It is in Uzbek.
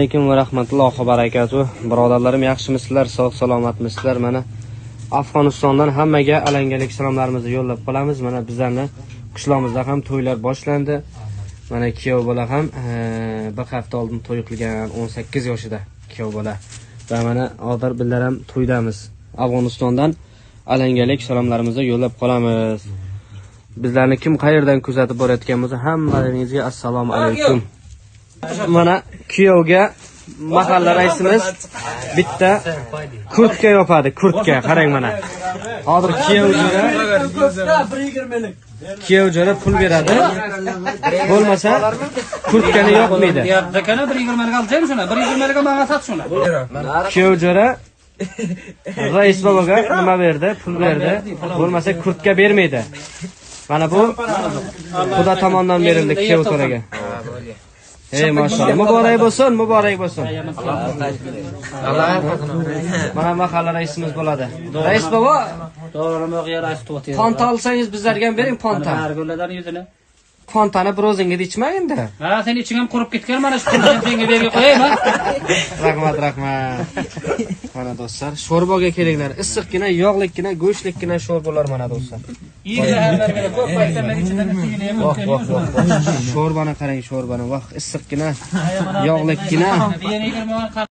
Alaykum va rahmatullohi va barakatuh. Birodarlarim, yaxshimisizlar, sog' salomatmisizlar? Mana Afg'onistondan hammaga alangalik salomlarimizni yo'llab qolamiz. Mana bizlarni qishlog'imizda ham to'ylar boshlandi. Mana kuyov bola ham bir hafta oldin to'y qilgan, 18 yoshida kuyov bola. Va mana hozir bizlar ham to'ydamiz. Afg'onistondan alangalik salomlarimizni yo'llab qolamiz. Bizlarni kim qayerdan kuzatib borayotgan bo'lsa, hammalaringizga assalomu alaykum. Mana kuyovga mahalla raisimiz bitta kurtka yopadi, kurtka. Qarang mana. Hozir kuyov jo'ra pul beradi. Bo'lmasa kurtkani yopmaydi. Dakana 1.20 lik olacağım şuna. 1.20 lik bana sat şuna. Kuyov jo'ra rais boboga nima berdi? Pul berdi. Bo'lmasa kurtka bermaydi. Mana bu xudo tomonidan berildi kuyov to'raga. Ey maşallah. Mübarek bo'lsin, mübarek bo'lsin. Mana mahalla raisimiz bo'ladi. Rais bobo, ponta olsangiz bizlarga ham bering ponta. Pontani bir o'zingiz ichmang endi. Ha, sen iching ham qurib ketgan, mana shu pulni senga berib qo'yaymi? Rahmat, rahmat. Mana do'stlar, sho'rbaga kelinglar. Issiqqina, yog'likkina, go'shtlikkina sho'rbalar mana do'stlar. Voh, voh, voh. Sho'rbani qarang, sho'rbani. Voh, issiqqina, yog'likkina.